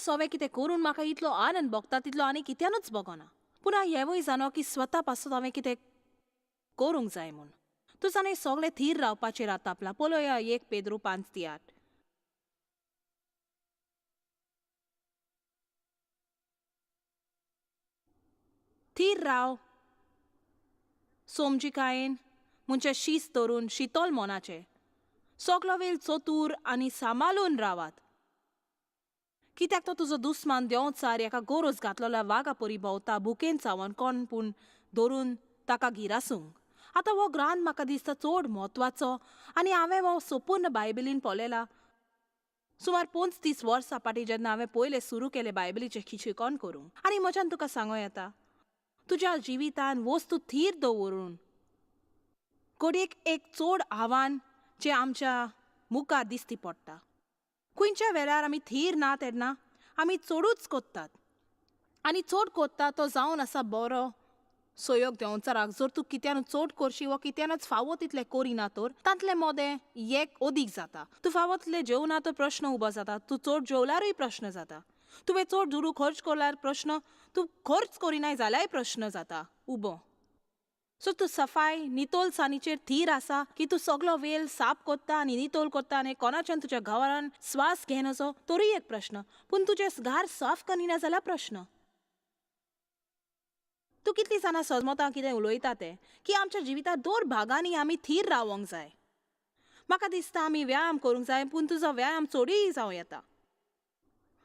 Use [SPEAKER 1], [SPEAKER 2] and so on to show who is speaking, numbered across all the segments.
[SPEAKER 1] सोवें कितें करून म्हाका इतलो आनंद भोगता तितलो आनी कित्यानूच भोगना. पूण हांव हेंवूय जाणो की स्वता पासत हांवें कितें करूंक जाय म्हूण. तूं जाणा सगळें थीर रावपाचेर आतापलां. पळोवया 1 पेद्रू 5 ते 8. थीर राव सोमजिकायेन म्हणजे शीस धरून शितोल मनाचें. सगलो वेळ चतूर आनी सांबाळून रावात. कित्याक तो तुजो दुस्मान देंवचार एका गोरोज घातलेल्या वागा परी भोंवता, भुकेन चावन कोण पूण धरून ताका गिरासूंक. आतां हो ग्रांथ म्हाका दिसता चड म्हत्वाचो आनी हांवें हो संपूर्ण बायबलीन पळयला. सुमार 35 वर्सां फाटीं जेन्ना हांवें पयलें सुरू केलें बायबलीचें शिकण करूंक, आनी म्हज्यान तुका सांगूं येता, तुज्या जिवितान वस्तू थीर दवरून घडयेक एक चड आव्हान जें आमच्या मुखार दिसती पडटा. खंयच्या वेळार आमी थीर ना तेन्ना आमी चडूच कोत्तात आनी चड कोत्ता तो जावन आसा बरो सहयोग देंवचाराक. जर तूं कित्यान चड करशी वा कित्यानच फावो तितलें करिना तर तांतलें मदें एक अदीक जाता. तूं फावो तितलें जेवना तर प्रश्न उबो जाता. तूं चड जेवल्यारूय प्रश्न जाता. तुवें चड दुडू खर्च करल्यार प्रश्न, तूं खर्च करिनाय जाल्यारय प्रश्न जाता उबो. सो तूं सफाय नितोलसाणीचेर थीर आसा की तूं सगलो वेल साफ कोत्ता आनी नितोल कोत्ता आनी कोणाच्यान तुज्या घरान स्वास घेनसो तरूय एक प्रश्न. पूण तुजें घर साफ करिना जाल्यार प्रश्न. तूं कितलीं जाणां सजमता कितें उलयता तें की आमच्या जिवितांत दर भागांनी आमी थीर रावोंक जाय. म्हाका दिसता आमी व्यायाम करूंक जाय, पूण तुजो व्यायाम चडूय जावं येता.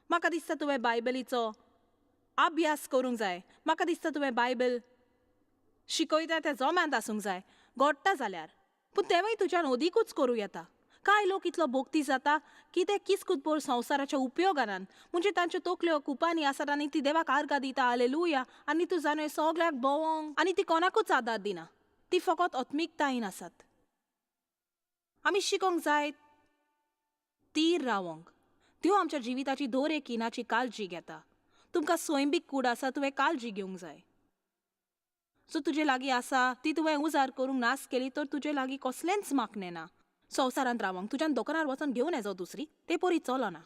[SPEAKER 1] म्हाका दिसता तुवें बायबलीचो अभ्यास करूंक जाय. म्हाका दिसता तुवें बायबल शिकयता त्या जम्यांत आसूंक जाय, घडटा जाल्यार. पूण तेंवूय तुज्यान अदिकूच करूं येता. कांय लोक इतलो भोगती जाता की ते किस्कुतभर संवसाराच्या उपयोगानान, म्हणजे तांच्यो तकल्यो कुपांनी आसात आनी ती देवाक आर्गां दिता, हालेलुया, आनी तूं जाणा सगळ्याक भोंवोंक, आनी ती कोणाकूच आदार दिना. ती फकत आत्मिकतायेन आसात. आमी शिकोंक जाय थीर रावोंक. त्यो आमच्या जिविताची दर एक खिणाची काळजी घेता. तुमकां सैमीक कूड आसा, तुवें काळजी घेवंक जाय. सो तुजे लागीं आसा ती तुवें उजार करूंक नास केली तर तुजे लागीं कसलेंच मागणें ना. संवसारांत रावोंक तुज्यान दोकानार वचोन घेवन येजो दुसरी, ते परी चलना.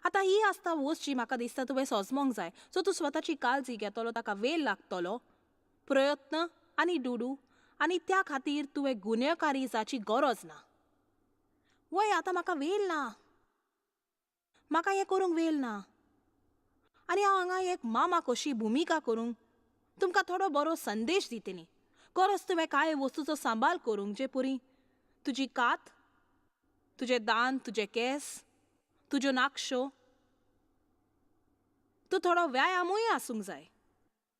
[SPEAKER 1] आतां ही आसता वस्त जी म्हाका दिसता तुवें सोजमोंक जाय. सो तूं स्वताची काळजी घेतलो, ताका वेळ लागतलो, प्रयत्न आनी दुडू, आनी त्या खातीर तुवें गुन्यांवकारी जाची गरज ना. वय आतां म्हाका वेळ ना, म्हाका हें करूंक वेळ ना, आनी हांव हांगा एक मामा कशी भुमिका करूंक तुमकां थोडो बरो संदेश दितली. गरज तुवें कांय वस्तूचो सांबाळ करूंक, जे परी तुजी कात, तुजे दांत, तुजे केंस, तुज्यो नाकश्यो. तूं थोडो व्यायामूय आसूंक जाय.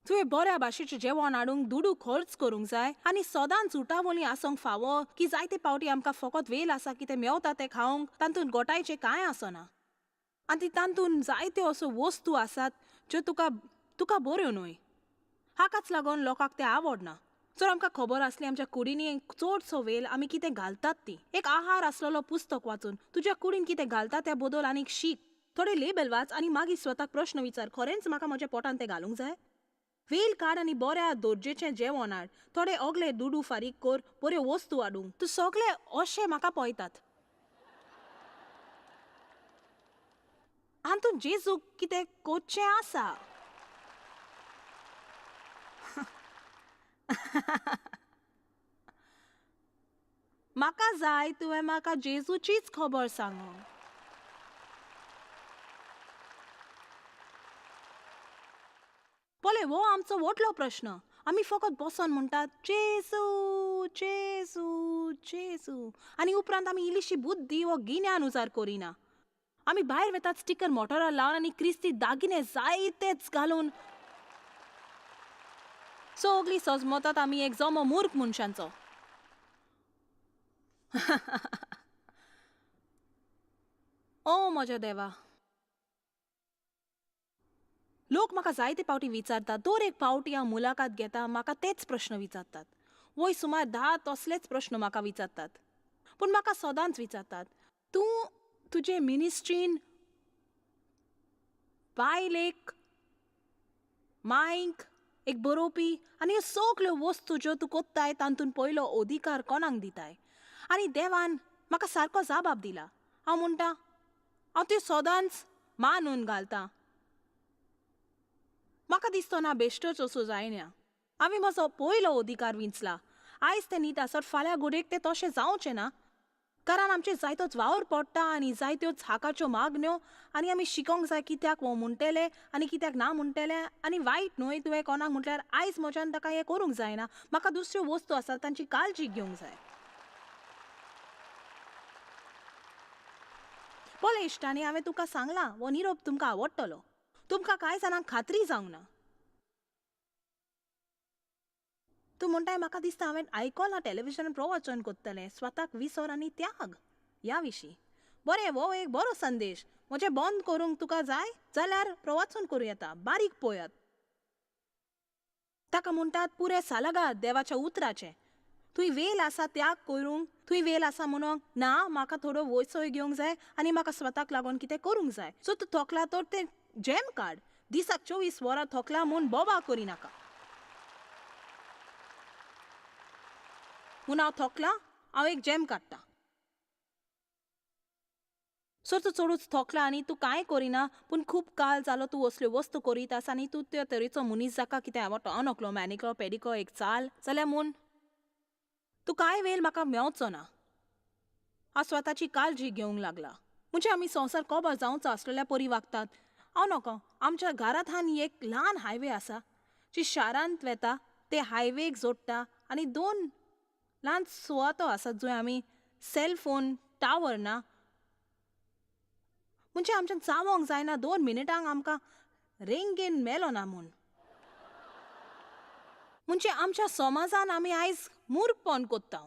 [SPEAKER 1] तुवें बऱ्या भाशेचें जेवण हाडूंक दुडू खर्च करूंक जाय आनी सदांच उटावली आसूंक फावो की जायते पावटी आमकां फकत वेळ आसा कितें मेवता तें खावंक, तातूंत गोठायचें कांय आसना. आनी तातूंत जायत्यो असो वस्तू आसात ज्यो तुका तुका बऱ्यो न्हय. हाकाच लागून लोकांक तें आवडना. जर आमकां खबर आसली आमच्या कुडींनी चडसो वेळ आमी कितें घालतात ती एक आहार आसलेलो पुस्तक वाचून तुज्या कुडीन कितें घालता त्या बदल आनीक शीक, थोडे लेबल वाच आनी मागीर स्वताक प्रश्न विचार, खरेंच म्हाका म्हज्या पोटान तें घालूंक जाय? वेल काड आनी बऱ्या दर्जेचें जेवण हाड, थोडे ओगले दुडू फारीक कर बऱ्यो वस्तू हाडूंक. तूं सगळे अशें म्हाका पळयतात. हातूंत जेजूक कितें करचें आसा. म्हाका जाय तुवें म्हाका जेजूचीच खबर सांगो. पळय हो आमचो व्हडलो प्रश्न. आमी फकत बसोन म्हणटात जेजू जेजू जेजू, आनी उपरांत आमी इल्लीशी बुद्धी वा गिन्यान उजार करिना. आमी भायर वेतात स्टिकर मोटरार लावन आनी क्रिस्ती दागिने जायतेच घालून सगळीं सजमतात आमी एक जमो मूर्ख मनशांचो. ओ म्हज्या देवा, लोक म्हाका जायते पावटी विचारतात, दर एक पावटी हांव मुलाखत घेता म्हाका तेच प्रश्न विचारतात. वय सुमार 10 तसलेच प्रश्न म्हाका विचारतात. पूण म्हाका सदांच विचारतात, तूं तुजे मिनिस्ट्रीन बायलेक मायक एक बरोवपी आनी ह्यो सगल्यो वस्तू ज्यो तूं कोत्ताय तातूंत पयलो अधिकार कोणाक दिताय? आनी देवान म्हाका सारको जबाब दिला. हांव म्हणटा, हांव त्यो सदांच मानून घालता. म्हाका दिसतो ना बेश्टोच असो जायना. हांवें म्हजो पयलो अधिकार विंचला. आयज तें नीट आसत, फाल्यां घडयेक तें तशें जावचें ना, कारण आमचेर जायतोच वावर पडटा आनी जायत्योच हाकाच्यो मागण्यो आनी आमी शिकोंक जाय कित्याक हो म्हणटले आनी कित्याक ना म्हणटले. आनी वायट न्हय तुवें कोणाक म्हटल्यार आयज म्हज्यान ताका हें करूंक जायना, म्हाका दुसऱ्यो वस्तू आसात तांची काळजी घेवंक जाय. पळय इश्टांनी, हांवें तुका सांगलां हो निरोप तुमकां आवडटलो. तुमकां कांय जाणांक खात्री जावंक ना. तूं म्हणटाय म्हाका दिसता हांवें आयकलां टॅलिविजनान प्रवचन करतलें स्वताक विसर आनी त्याग ह्या विशीं. बरें, हो एक बरो संदेश. म्हजें बंद करूंक तुका जाय जाल्यार प्रवचन करूं येता. बारीक पळयात, ताका म्हणटात पुरें सालागाद देवाच्या उतराचें. थंय वेल आसा त्याग करूंक, थंय वेल आसा म्हणूंक ना म्हाका थोडो वयसोय घेवंक जाय आनी म्हाका स्वताक लागून कितें करूंक जाय. सो तूं थोकला तर तें जेम काड. दिसाक 24 वरां थोकला म्हूण बोबा करिनाका. म्हूण हांव थोकलां, हांव एक जेम काडटा. सर तूं चडूच थोकला आनी तूं कांय करिना, पूण खूब काल जालो तूं असल्यो वस्तू करीत आसा आनी तूं त्या तरेचो मनीस जाका कितें आवडटा अनोकलो मॅनिकलो पेडिको एक चाल जाल्यार म्हूण तूं कांय वेळ म्हाका मेवचो ना. हांव स्वताची काळजी घेवंक लागला. म्हणजे आमी संवसार कोबर जावचो आसलेल्या परी वागतात. हांव नको, आमच्या घरांत एक ल्हान हायवे आसा जी शारांत वेता, ते हायवेक जोडटा आनी 2 ल्हान सुवातो आसात जंय आमी सेलफोन टावर ना. म्हणजे आमच्यान चावोंक जायना 2 मिनटांक आमकां रेंगेन मेलो ना म्हूण. म्हणजे आमच्या समाजान आमी आयज मूर्खपण कोत्ता.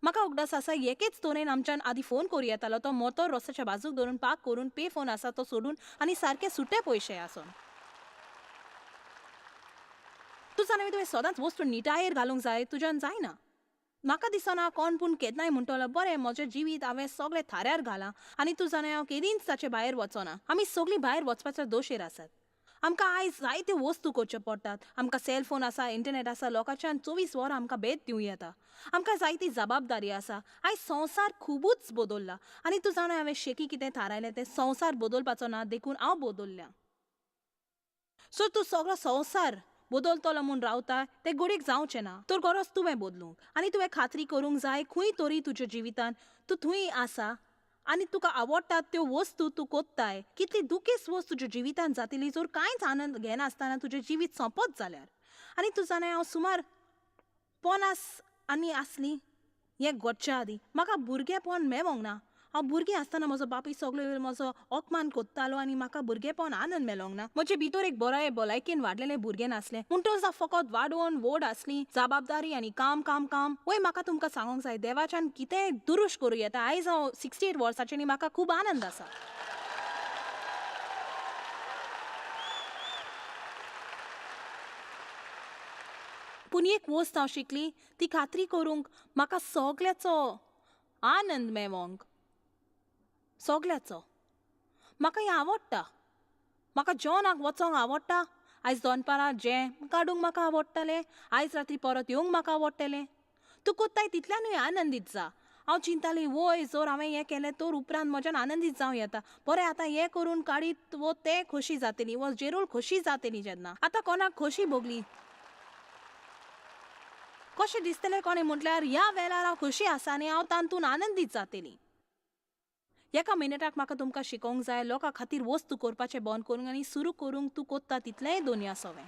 [SPEAKER 1] म्हाका उगडास आसा एकेच तरेन आमच्यान आदी फोन करूं येतालो, तो मोटोर रस्त्याच्या बाजूक धरून पार्क करून पे फोन आसा तो सोडून आनी सारके सुटे पयशे आसून. तूं जाणा तुवें सदांच वस्तू निटायेर घालूंक जाय, तुज्यान जायना. म्हाका दिसना कोण पूण केन्नाय म्हणटलो बरें म्हजें जिवीत हांवें सगळें थाऱ्यार घालां आनी तूं जाणा हांव केदींच ताचे भायर वचना. आमी सगळीं भायर वचपाच्या दोशेर आसात. आमकां आयज जायत्यो वस्तू करच्यो पडटात. आमकां सेलफोन आसा, इंटरनेट आसा, लोकांच्यान 24 वरां आमकां भेट दिवं येता. आमकां जायती जबाबदारी आसा. आयज संवसार खुबूच बदल्ला आनी तूं जाणा हांवें शेकी कितें थारायलें तें संवसार बदलपाचो ना, देखून हांव बदल्ल्या. सो तूं सगळो संवसार बदलतलो म्हूण रावता तें घडयेक जावचें ना, तर गरज तुवें बदलूंक आनी तुवें खात्री करूंक जाय खंय तरी तुज्या जिवितान तूं थंय आसा आनी तुका आवडटात त्यो वस्तू तूं कोत्ताय. कितली दुखेस्त वस्त तुज्या जिवितान जातली जर कांयच आनंद घेनासतना तुजें जिवीत सोंपत जाल्यार. आनी तूं जाणा हांव सुमार 50 आनी आसली हें घडच्या आदीं म्हाका भुरगेपण मेवोंक ना. हांव भुरगें आसतना म्हजो बापूय सगळो वेळ म्हजो अपमान कोत्तालो आनी म्हाका भुरगेपण आनंद मेलोंक ना. म्हजे भितर एक बरें भलायकेन वाडलेलें भुरगें नासलें, म्हणटच हांव फकत वाडोवन व्हड आसली जबाबदारी आनी काम काम काम. वय म्हाका तुमकां सांगूंक जाय देवाच्यान कितेंय दुरुस्त करूं येता. आयज हांव 68 वर्साचें आनी म्हाका खूब आनंद आसा. पूण एक वस्त हांव शिकली ती खात्री करूंक म्हाका सगळ्याचो आनंद मेवोंक, सगळ्याचो. म्हाका हें आवडटा. म्हाका जेवणाक वचोंक आवडटा. आयज दनपारां जें काडूंक म्हाका आवडटलें, आयज रात्री परत येवंक म्हाका आवडटलें. तूं कोत्ताय तितल्यानूय आनंदीत जा. हांव चिंतालें वय जर हांवें हें केलें तर उपरांत म्हज्यान आनंदीत जावं येता. बरें आतां हें करून काडीत वो तें खोशी जातली, वो जेरूल खोशी जातली. जेन्ना आतां कोणाक खोशी भोगली कशें दिसतलें कोणें म्हटल्यार ह्या वेळार हांव खोशी आसा आनी हांव तातूंत आनंदीत जातली. एका मिनटाक म्हाका तुमकां शिकोवंक जाय लोकां खातीर वस्तू करपाचें बंद करूंक आनी सुरू करूंक तूं कोत्ता तितलेंय दोनया सवें.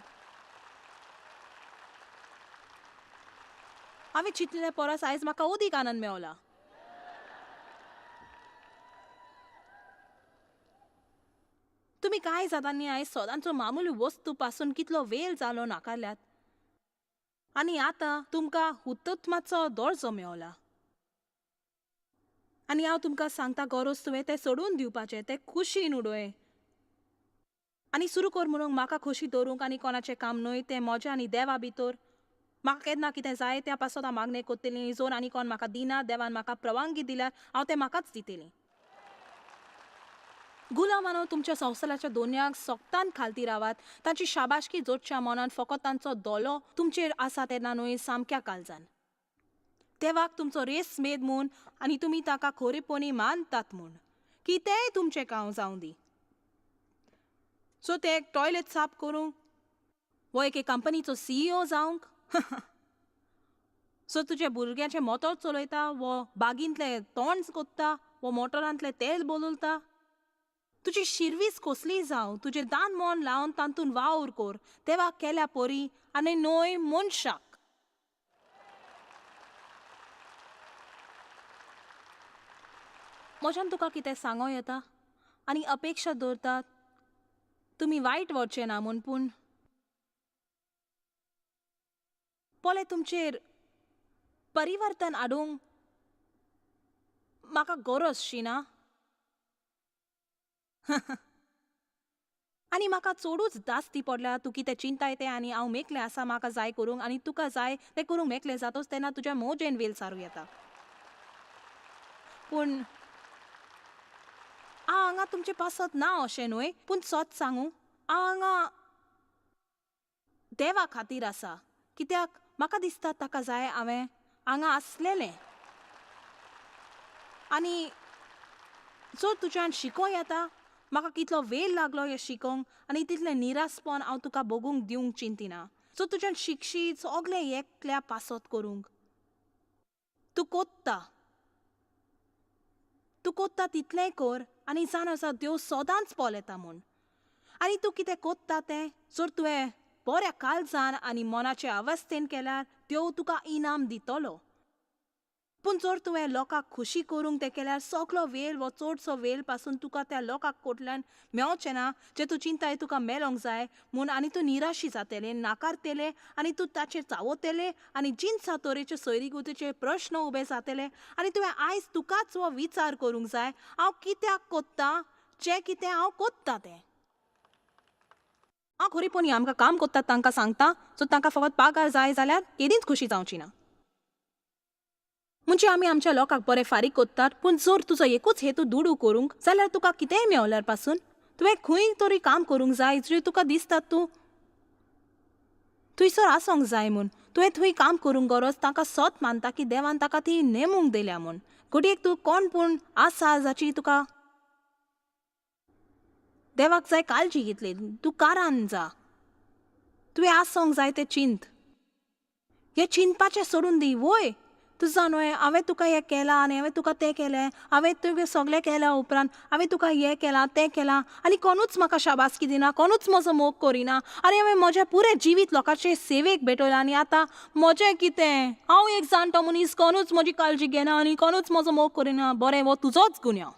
[SPEAKER 1] हांवें चिंतलें परस आयज म्हाका अदीक आनंद मेवला. तुमी कांय जाणांनी आयज सदांचो मामुली वस्तू पासून कितलो वेळ जालो नाकारल्यात आनी आतां तुमकां हुतत्माचो दर्जो मेवला. आनी हांव तुमकां सांगता गरज तुवें तें सोडून दिवपाचें, तें खुशीन उडय आनी सुरू कर म्हणूंक म्हाका खोशी दवरूंक आनी कोणाचें काम न्हय तें म्हजें आनी देवा भितर. म्हाका केन्ना कितें जाय त्या पासत हांव मागणें करतलीं. जर आनी कोण म्हाका दिना, देवान म्हाका परवानगी दिल्यार हांव तें म्हाकाच दितलीं. गुलामानो तुमच्या संवसाराच्या दोनयांक सोगतान खालती रावात. तांची शाबाशकी जोडच्या मनान फकत तांचो दोलो तुमचेर आसा तेन्ना न्हय, सामक्या काळजान. देवाक तुमचो रेस मेद म्हूण आनी तुमी ताका खोरेपणी मानतात म्हूण कितेंय तुमचें काम जावं दी. सो ते एक टॉयलेट साफ करूंक वो एके कंपनीचो सीईओ जावंक सो तुज्या भुरग्याचें मोटोर चलयता वो बागींतलें तोंड कोत्ता वो मोटरांतलें तेल बदलता. तुजी शिरवीस कसलीय जावं, तुजें दान मन लावन तातूंत वावर कर देवाक केल्या परी आनी न्हय मनशाक. म्हज्यान तुका कितें सांगो येता आनी अपेक्षा दवरतात तुमी वायट वचचें ना म्हूण, पूण पळय तुमचेर परिवर्तन हाडूंक म्हाका गरज शी ना. आनी म्हाका चडूच दास्ती पडल्या तूं कितें चिंताय तें आनी हांव मेकलें आसा म्हाका जाय करूंक आनी तुका जाय तें करूंक मेकलें जातोच तेन्ना तुज्या मोजेन वेल सारूं येता. पूण हांव हांगा तुमचे पासत ना अशें न्हय, पूण सत सांगू हांव हांगा देवा खातीर आसा, कित्याक म्हाका दिसता ताका जाय हांवें हांगा आसलेलें. आनी जर तुज्यान शिकों येता, म्हाका कितलो वेळ लागलो हें शिकोंक आनी तितलें निरासपण हांव तुका भोगूंक दिवंक चिंतिना. सो तुज्यान शिकशी सगलें एकल्या पासत करूंक तूं कोत्ता, तूं कोत्ता तितलेंय कर आनी जाण आसा देव सदांच पळयता म्हूण. आनी तूं कितें कोत्ता तें जर तुवें बऱ्या काळजान आनी मनाचे अवस्थेन केल्यार देव तुका इनाम दितलो. पूण जर तुवें लोकांक खुशी करूंक तें केल्यार सगलो वेळ वो चडसो वेळ पासून तुका त्या लोकांक कडल्यान मेवचें ना जें तूं चिंताय तुका मेलोंक जाय म्हूण, आनी तूं निराशी जातलें, नाकारतलें आनी तूं ताचेर चावतलें आनी जिनसा तरेचे सोयरीगुतीचे प्रश्न उबे जातले. आनी तुवें आयज तुकाच हो विचार करूंक जाय, हांव कित्याक कोत्तां जें कितें हांव कोत्तां तें. हांव खरीपणी आमकां काम कोत्तात तांकां सांगता, सो तांकां फकत पागार जाय जाल्यार केदींच खुशी जावची ना. म्हणजे आमी आमच्या लोकांक बरें फारीक कोत्तात, पूण जर तुजो एकूच हेतू दुडू करूंक जाल्यार तुका कितेंय मेवल्यार पासून तुवें खंय तरी काम करूंक जाय जें तुका दिसता तूं थंयसर आसोंक जाय म्हूण. तुवें थंय काम करूंक गरज तांकां सत मानता की देवान ताका ती नेमूंक दिल्या म्हूण. घडयेक तूं कोण पूण आसा जाची तुका देवाक जाय काळजी घेतली, तूं कारान जा, तुवें आसोंक जाय तें चिंत, हें चिंतपाचें सोडून दी. वय तुजा न्हय हांवें तुका हें केलां आनी हांवें तुका तें केलें, हांवें तुवें सगळें केल्या उपरांत हांवें तुका हें केलां तें केलां आनी कोणूच म्हाका शाबासकी दिना, कोणूच म्हजो मोग करिना आनी हांवें म्हजें पुरें जिवीत लोकांचे सेवेक भेटयलां आनी आतां म्हजें कितें, हांव एक जाणटो मनीस, कोणूच म्हजी काळजी घेना आनी कोणूच म्हजो मोग करिना. बरें, हो तुजोच गुन्यांव.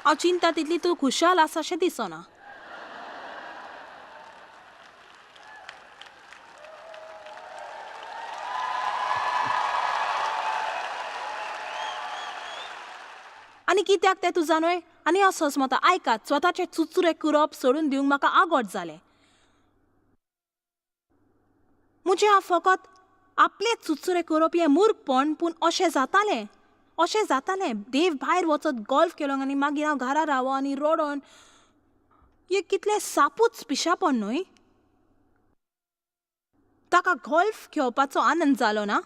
[SPEAKER 1] हांव चिंता तितली तूं खुशाल आसा अशें दिसना. आनी कित्याक तें तुजा न्हय? आनी हांव सजमता आयकात, स्वताचे चुचुरे करप सोडून दिवंक म्हाका आगोट जालें. म्हजें हांव फकत आपलें चुचुरे करप हें मूर्खपण, पूण अशें जातालें, अशें जातालें. देव भायर वचत गोल्फ खेळोंक आनी मागीर हांव घरा रावो आनी रडोन, हें कितलें सापूच पिशापण न्हय? ताका गोल्फ खेळपाचो आनंद जालो ना,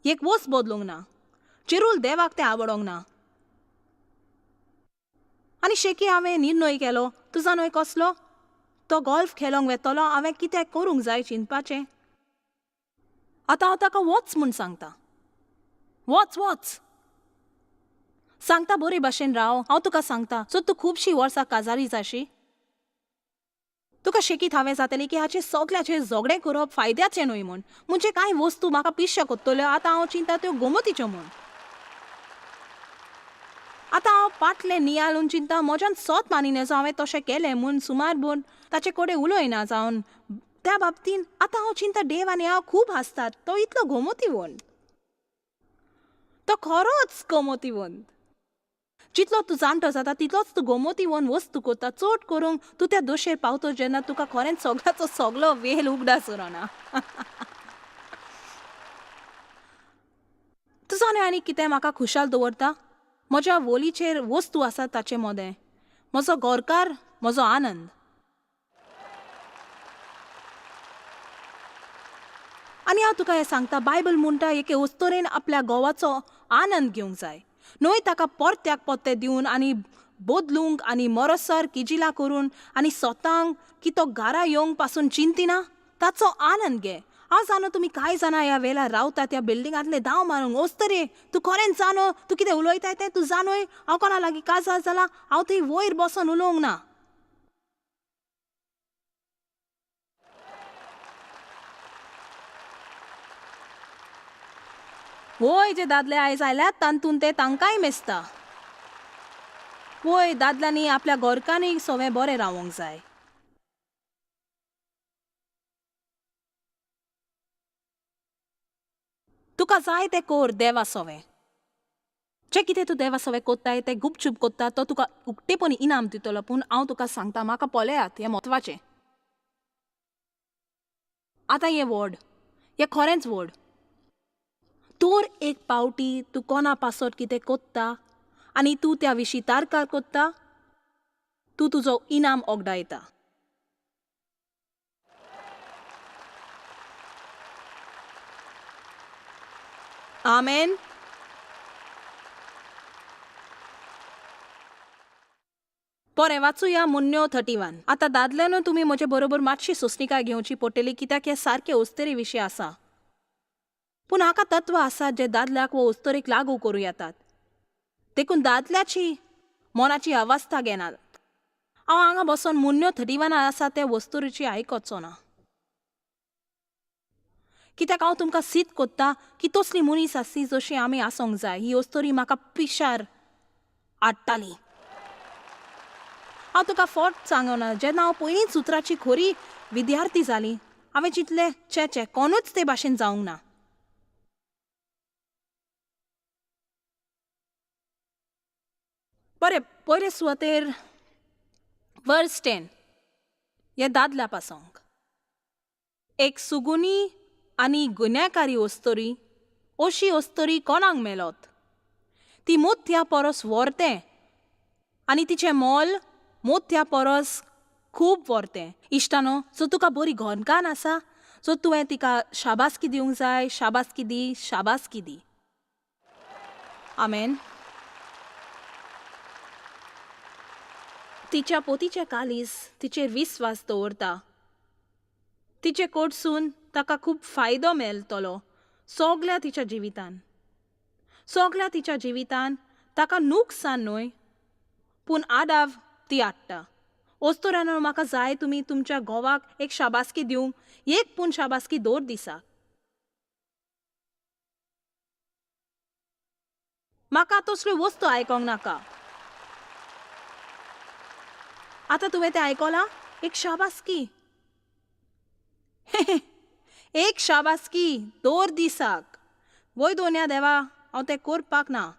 [SPEAKER 1] एक वस्त बदलूंक ना, चिरूल देवाक तें आवडोंक ना. आनी शेकी हांवें निर्णय केलो, तुजा न्हय कसलो, तो गोल्फ खेळोंक वेतलो, हांवें कितें करूंक जाय चिंतपाचें. आतां हांव ताका वच म्हूण सांगता, वच वच सांगता, बरे भाशेन राव. हांव तुका सांगता, सो तूं खुबशीं वर्सां काजारी जाशी, तुका शेकीत हांवें जातलें की हाचें सगल्याचें झगडें करप फायद्याचें न्हय म्हूण. म्हणजे कांय वस्तू म्हाका पिश्या कोत्तल्यो, आतां हांव चिंता त्यो गोमतीच्यो म्हूण. आतां हांव पाटलें नियाळून चिंता, म्हज्यान सत मानिना हांवें तशें केलें म्हूण सुमार भरून ताचे कडेन उलयना जावन त्या बाबतीन. आतां हांव चिंता देव आनी हांव खूब हांसतात, तो इतलो गोमतीवंत, तो खरोच गोमतीवंत. जितलो तूं जाणटो जाता तितलोच तूं गोमतीवन वस्तू करता. चड करूंक तूं त्या दोशेर पावतो जेन्ना तुका खरेंच सगळ्याचो सगलो वेल उगडास उरना. तुजो न्हय आनी कितें म्हाका खुशाल दवरता, म्हज्या वोलीचेर वस्तू आसा ताचे मदें म्हजो गोरकार, म्हजो आनंद. आनी हांव तुका हें सांगता, बायबल म्हणटा एके अस्तोरेन आपल्या घोवाचो आनंद घेवंक जाय. न्हय ताका परत्याक पत्ते दिवन आनी बदलूंक आनी मरसर किजिलां करून आनी सोतांक की तो घरा येवंक पासून चिंतिना. ताचो आनंद घे. हांव जाणो तुमी कांय जाणां ह्या वेळार रावतात त्या बिल्डिंगांतले धांव मारूंक. ओस्तरे तूं खरेंच जाणो तूं कितें उलयताय तें तूं जाणोय. हांव कोणा लागीं काजार जाला हांव थंय वयर बसोन उलोवंक ना. वय जे दादले आयज आयल्यात तातूंत ते तांकांय मेजता. वय दादल्यांनी आपल्या गोरकांनी सवें बरें रावोंक जाय. तुका जाय तें कोर देवा सवें. जें कितें तूं देवा सवें कोत्ताय तें गुपचूप कोत्ता तो तुका उक्तेपणी इनाम दितलो. पूण हांव तुका सांगता म्हाका पळयात हें म्हत्वाचें. आतां हें व्हड, हें खरेंच व्हड. तोर एक पावटी तूं कोणा पासत कितें कोत्ता आनी तूं त्या विशीं तारकार कोत्ता तूं तुजो इनाम ओगडायता. आमेन. बरें वाचुया मुन्न्यो 31. आतां दादल्यानू तुमी म्हजे बरोबर मातशी सोंसणीकाय घेवची पडटली कित्याक हें सारकें ओस्तरी विशीं आसा. पूण हाका तत्व आसात जे दादल्याक वो ओस्तरीक लागू करूं येतात. देखून दादल्याची मनाची अवस्था घेनात. हांव हांगा बसून मुन्न्यो 31 आसा ते वस्तुरीची आयकचो ना कित्याक हांव तुमकां सीत कोत्ता की तसली मनीस आसली जशी आमी आसूंक जाय. ही वस्तुरी म्हाका पिशार हाडटाली. हांव तुका फट सांगना जेन्ना हांव पयलींच उतराची खरी विद्यार्थी जाली हांवें चिंतलें चे चे कोणूच ते भाशेन जावंक ना. बरें पयले सुवातेर वर्स 10 हे दादल्या पासोंक एक सुगुनी आनी गुन्यांकारी वस्तोरी अशी वस्तोरी कोणाक मेलोत. ती मोतया परस व्हरतें आनी तिचें मोल मोतया परस खूब व्हरतें. इश्टानो सो तुका बरी घरकान्न आसा सो तुवें तिका शाबासकी दिवंक जाय. शाबासकी दी, शाबासकी दी. आमेन. तिच्या पोतीचें कालीस तिचेर विस्वास दवरता. तिचे कोटसून ताका खूब फायदो मेळटलो सगल्या तिच्या जिवितान. सगल्या तिच्या जिवितान ताका नुकसान न्हय पूण आदाव ती हाडटा. ओस्तोरानो म्हाका जाय तुमी तुमच्या घोवाक एक शाबासकी दिवंक, एक पूण शाबासकी दवर दिसाक. म्हाका तसल्यो वस्तू आयकोंक नाका. आतां तुवें तें आयकलां? एक शाबासकी, एक शाबासकी दवर दिसाक. वय दोनया देवा हांव तें करपाक ना.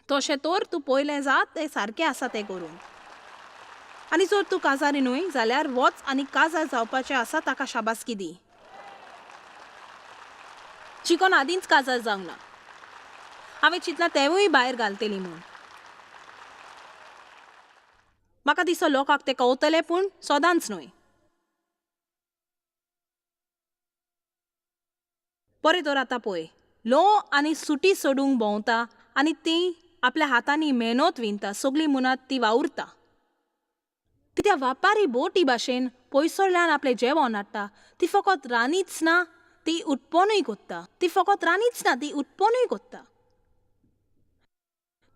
[SPEAKER 1] तशें तर तूं पयलें जात तें सारकें आसा तें करूंक. आनी जर तूं काजारी न्हय जाल्यार वच आनी काजार जावपाचें आसा ताका शाबासकी दी. चिकन आदींच काजार जावंक ना. हांवें चिंतलां तेवूय भायर घालतली म्हूण. म्हाका दिसो लोकांक तें कवतलें पूण सदांच न्हय. बरें तर आतां पळय लोव आनी सुटी सोडूंक भोंवता आनी ती आपल्या हातांनी मेहनत विणता. सगळीं मुनात ती वावुरता. ती त्या वापारी बोटी भाशेन पयसुल्ल्यान आपलें जेवण हाडटा. ती फकत रांदीच ना ती उत्पन्नूय कोत्ता. ती फकत रांदीच ना ती उत्पन्नूय कोत्ता.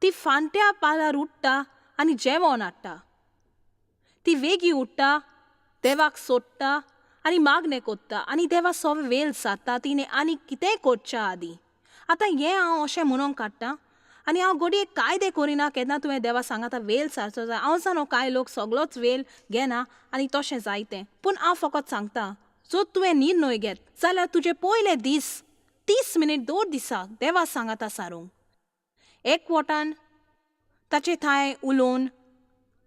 [SPEAKER 1] ती फांट्या पालार उठ्ठा आनी जेवण हाडटा. ती वेगीं उठ्ठा, देवाक सोडटा आनी मागणें कोत्ता आनी देवा सगळें वेल सादता तिणें आनी कितेंय करच्या आदीं. आतां हें हांव अशें म्हणूंक काडटा आनी हांव घडये कायदे करिना केन्ना तुवें देवा सांगाता वेल सारचो जाय. हांव जाणो कांय लोक सगळोच वेल घेना आनी तशें जायतें. पूण हांव फकत सांगता जर तुवें निर्णय घेत जाल्यार तुजे पयले दीस 30 मिनीट दर दिसाक देवा सांगाता सारूंक. एक वटान ताचे थांय उलोवन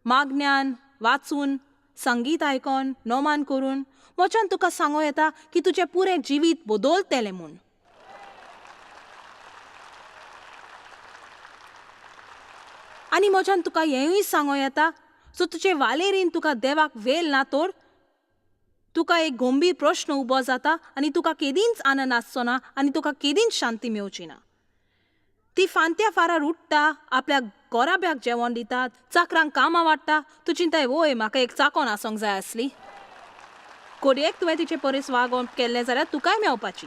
[SPEAKER 1] मागण्यान वाचून संगीत आयकोन नोमान करून म्हज्यान तुका सांगो येता की तुजें पुरें जिवीत बदलतलें म्हूण. आनी म्हज्यान तुका हेंवूय सांगो येता सो तुजे वालेरीन तुका देवाक वेल ना तर तुका एक गंभीर प्रश्न उबो जाता आनी तुका केदींच आनंद आसचो ना आनी तुका केदींच शांती मेवची ना. ती फांत्या फारार उठ्ठा, आपल्या गोराब्याक जेवण दिता, चाकरांक कामां वाडटा. तूं चिंताय वय म्हाका एक चाकोन आसूंक जाय आसली. कोडयेक तुवें तिचे परीस वागोवप केल्लें जाल्यार तुकाय मेवपाची.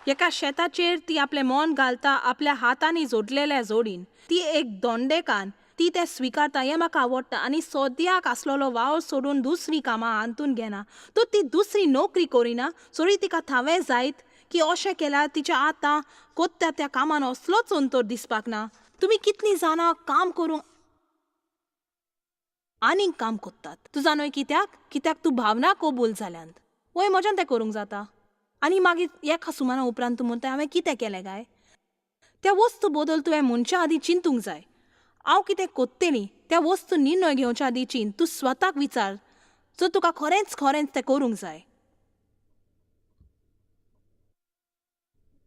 [SPEAKER 1] एका शेताचेर ती आपलें मन घालता आपल्या हातांनी जोडलेल्या जोडीन. ती एक दोंडेकान, ती तें स्विकारता हें म्हाका आवडटा. आनी सद्याक आसलेलो वावर सोडून दुसरी कामां हातून घेना. तर ती दुसरी नोकरी करिना, सरी तिका थावें जायत की अशें केल्यार तिच्या आतां कोत्ता त्या कामान असलोच अंतर दिसपाक ना. तुमी कितलीं जाणां काम करूंक आनीक काम कोत्तात. तूं जाणय कित्याक? कित्याक तूं भावना कबूल जाल्यांत. वय म्हज्यान तें करूंक जाता. आनी मागीर एका सुमाना उपरांत तूं म्हणटा हांवें कितें केलें काय? त्या वस्तू बदल तुवें म्हणच्या आदीं चिंतूंक जाय. हांव कितें कोत्तेली त्या वस्तू निर्णय घेवच्या आदीं चिंत. तूं स्वताक विचार जर तुका खरेंच खरेंच तें करूंक जाय.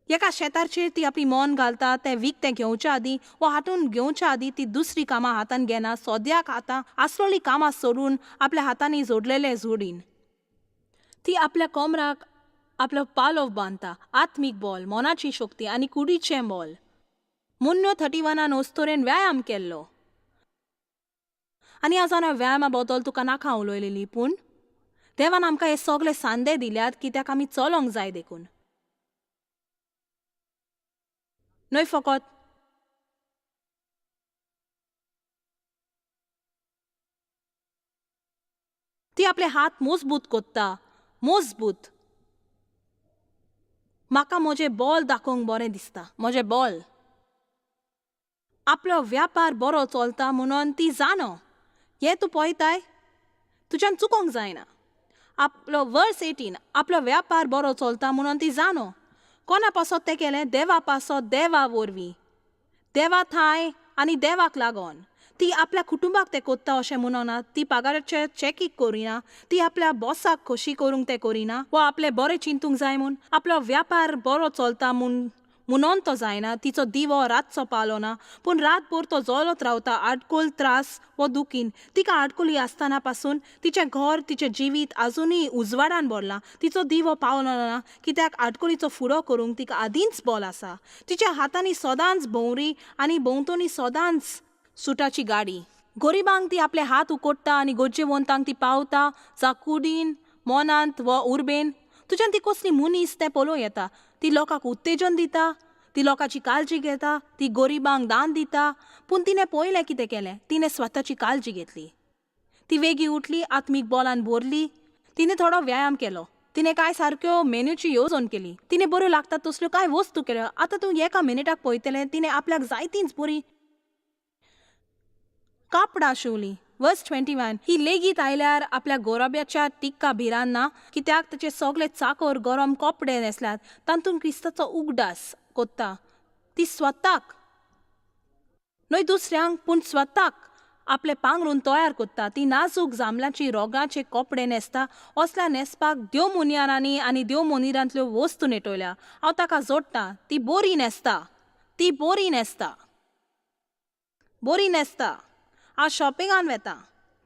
[SPEAKER 1] एका शेताचेर ती आपली मन घालता, तें विकतें घेवच्या आदीं वा हातून घेवच्या आदीं ती दुसरी कामां हातान घेना. सद्याक आतां आसलोलीं कामां सोडून आपल्या हातांनी जोडलेले जोडीन ती आपल्या कोमराक आपलो पालोव बांदता. आत्मीक बॉल, मनाची शक्ती आनी कुडीचें बॉल. मुन्नो 31 अस्तोरेन व्यायाम केल्लो. आनी हांव जाणा व्यायामा बद्दल तुका नाका उलयलेली, पूण देवान आमकां हे सगळे सांदे दिल्यात कित्याक आमी चलोंक जाय देखून. न्हय फकत ती आपले हात मजबूत कोत्ता, मजबूत. म्हाका म्हजें बॉल दाखोवंक बरें दिसता, म्हजें बॉल. आपलो व्यापार बरो चलता म्हणून ती जाणो. हें तूं पळयताय, तुज्यान चुकोंक जायना. आपलो वर्स 18 आपलो व्यापार बरो चलता म्हणून ती जाणो. कोणा पासत तें केलें? देवा पासत, देवा वरवीं, देवा थांय आनी देवाक लागोन. ती आपल्या कुटुंबाक तें कोत्ता अशें म्हणना. ती पगाराचे चॅकीक करिना. ती आपल्या बॉसाक खोशी करूंक तें करिना वा आपलें बरें चिंतूंक जाय म्हूण. आपलो व्यापार बरो चलता म्हूण म्हणून तो जायना. तिचो दिवो रातचो पावलो ना, पूण रातभर तो जळत रावता आडकोल त्रास वो दुखीन. तिका आडकोली आसतना पासून तिचें घर, तिचें जिवीत आजुनूय उजवाडान भरलां. तिचो दिवो पावलो ना कित्याक आडकोलीचो फुडो करूंक तिका आदींच बोल आसा. तिच्या हातांनी सदांच भोंवरी आनी भोंवतणी सदांच सुटाची गाडी. गरिबांक ती आपले हात उकोडटा आनी गरजेवंतांक ती पावता, जाकुडीन, मनांत वा उर्बेन. तुज्यान ती कसली मनीस तें पळोवं येता. ती लोकांक उत्तेजन दिता, ती लोकांची काळजी घेता, ती गरिबांक दान दिता. पूण तिणें पयलें कितें केलें? तिणें स्वताची काळजी घेतली. ती वेगीं उठली, आत्मीक बोलान भरली. तिणें थोडो व्यायाम केलो. तिणें कांय सारक्यो मेन्यूची येवजण केली. तिणें बऱ्यो लागतात तसल्यो कांय वस्तू केल्यो. आतां तूं एका मिनिटाक पळयतलें तिणें आपल्याक जायतींच बरीं कापडां शिंवलीं. वर्स 21 ही लेगीत आयल्यार आपल्या गोराब्याच्या टिक्का भिरान ना, कित्याक ताचे सगळे चाकोर गरम कपडे न्हेसल्यात. तातूंत क्रिस्ताचो उगडास कोत्ता. ती स्वताक न्हय दुसऱ्यांक, पूण स्वताक आपले पांगरून तयार कोत्ता. ती नाजूक जांबलाची रोगाचे कपडे न्हेसता. असल्या न्हेसपाक देव मुनियारांनी आनी देव मुनिरांतल्यो वस्तू नेटयल्या. हांव ताका जोडटा. ती बरी न्हेसता, ती बरी न्हेसता, बरी न्हेसता. हांव शॉपिंगान वेता.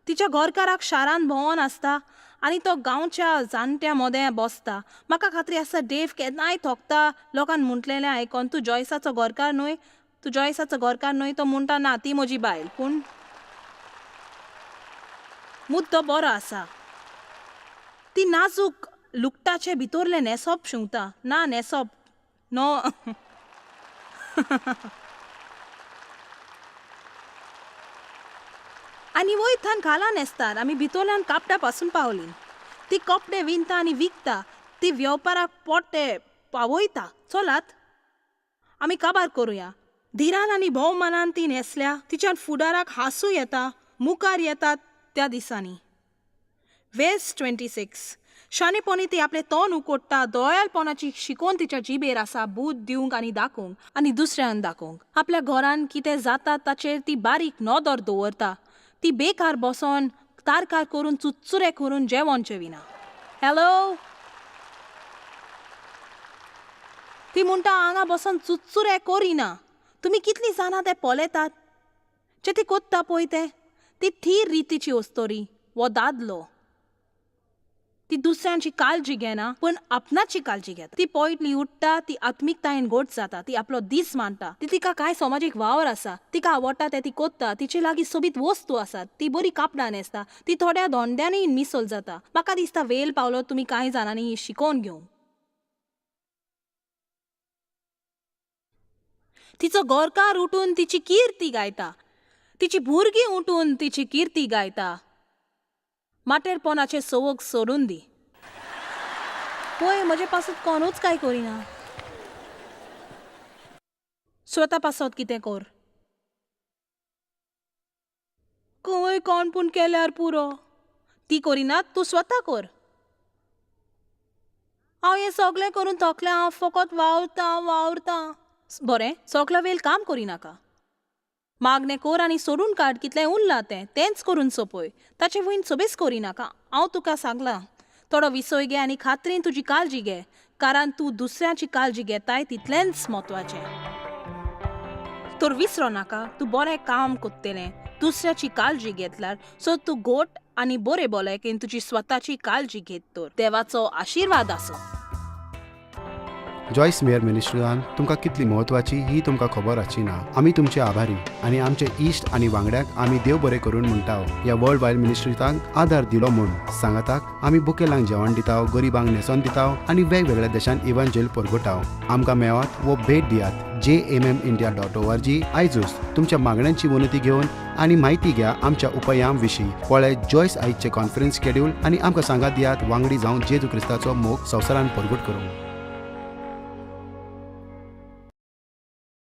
[SPEAKER 1] तिच्या घरकाराक शारान भोंवोन आसता आनी तो गांवच्या जाणट्या मदें बसता. म्हाका खात्री आसा डेव केन्नाय थोकता लोकान म्हटलेलें आयकोन, तूं जॉयसाचो घरकार न्हय, तूं जॉयसाचो घरकार न्हय. तो म्हणटा ना, ती म्हजी बायल. पूण मुद्दो बरो आसा. ती नाजूक लुकटाचे भितरलें न्हेसप शिंवता. ना न्हेसप नो. आनी वय थंय घाला न्हेसतात. आमी भितरल्यान कापडा पासून पावलीं. ती कपडे विणता आनी विकता. ती वेपाराक पोटे पावयता. चलात आमी काबार करुया. धिरान आनी भोवमानान ती न्हेसल्या. तिच्यान फुडाराक हांसूं येता, मुखार येतात त्या दिसांनी. वेस 26 शाणेपणी ती आपलें तोंड उकोडटा. दोयालपणाची शिकोवन तिच्या जिबेर आसा, बूद दिवंक आनी दाखोवंक आनी दुसऱ्यान दाखोवंक. आपल्या घरान कितें जाता ताचेर ती बारीक नदर दवरता. ती बेकार बसोन तारकार करून चुच्चुरे करून जेवण जेविना. हॅलो, ती म्हणटा हांगा बसोन चुच्चुरे करिना. तुमी कितलीं जाणां तें पळयतात जे ती कोत्ता पळय तें. ती थीर रितीची अस्तोरी वो दादलो. ती दुसऱ्यांची काळजी घेना पूण आपणाची काळजी घेता. ती पयली उठ्ठा, ती आत्मिकतायेन गोट जाता, ती आपलो दीस मानता, ती तिका कांय समाजीक वावर आसा, तिका आवडटा तें ती कोत्ता, तिचे लागीं सोबीत वस्तू आसात, ती बरी कापडां न्हेसता, ती थोड्या धोंड्यांनी मिसल जाता. म्हाका दिसता वेल पावलो तुमी कांय जाणांनी शिकोवन घेवंक. तिचो गोरकार उठून तिची किर्ती गायता, तिची भुरगीं उठून तिची किर्ती गायता. माटेरपणाचें सवक सोडून दी. पळय म्हजे पासत कोणूच कांय करिना. स्वता पासत कितें कर. खंय कोण पूण केल्यार पुरो. ती करिना, तूं स्वता कर. हांव हें सगळें करून थकलें, हांव फकत वावरतां वावरतां. बरें, सगलो वेळ काम करिनाका. मागणें कर आनी सोडून काड कितलें उरलां तें, तेंच करून सोंपय. ताचे वयन सोबीस करिनाका. हांव तुका सांगलां, थोडो विसय घे आनी खात्रीन तुजी काळजी घे, कारण तूं दुसऱ्याची काळजी घेताय तितलेंच म्हत्वाचें. तर विसरो नाका, तूं बरें काम कोत्तलें, दुसऱ्याची काळजी घेतल्यार सो तूं गोट आनी बरें भलायकेन तुजी स्वताची काळजी घेत. तर देवाचो आशिर्वाद आसूं.
[SPEAKER 2] जॉयस मेयर मिनिस्ट्रीन तुमकां कितली म्हत्वाची ही तुमकां खबर आसची ना. आमी तुमचे आभारी आनी आमचे इश्ट आनी वांगड्यांक आमी देव बरें करून म्हणटा ह्या वर्ल्ड वायड मिनिस्ट्रीतांक आदार दिलो म्हूण. सांगाताक आमी बुकेलांक जेवण दिता, गरिबांक न्हेसोन दिता आनी वेगवेगळ्या देशांत इव्हांजेल परगटाव. आमकां मेळात वो भेट दियात jmmindia.org. आयजूच तुमच्या मागण्यांची विनंती घेवन आनी म्हायती घ्या आमच्या उपायां विशीं. पळय जॉयस आयजचें कॉन्फरन्स शेड्यूल आनी आमकां सांगात दियात वांगडी जावन जेजू क्रिस्ताचो मोग संवसारान परगट करूंक.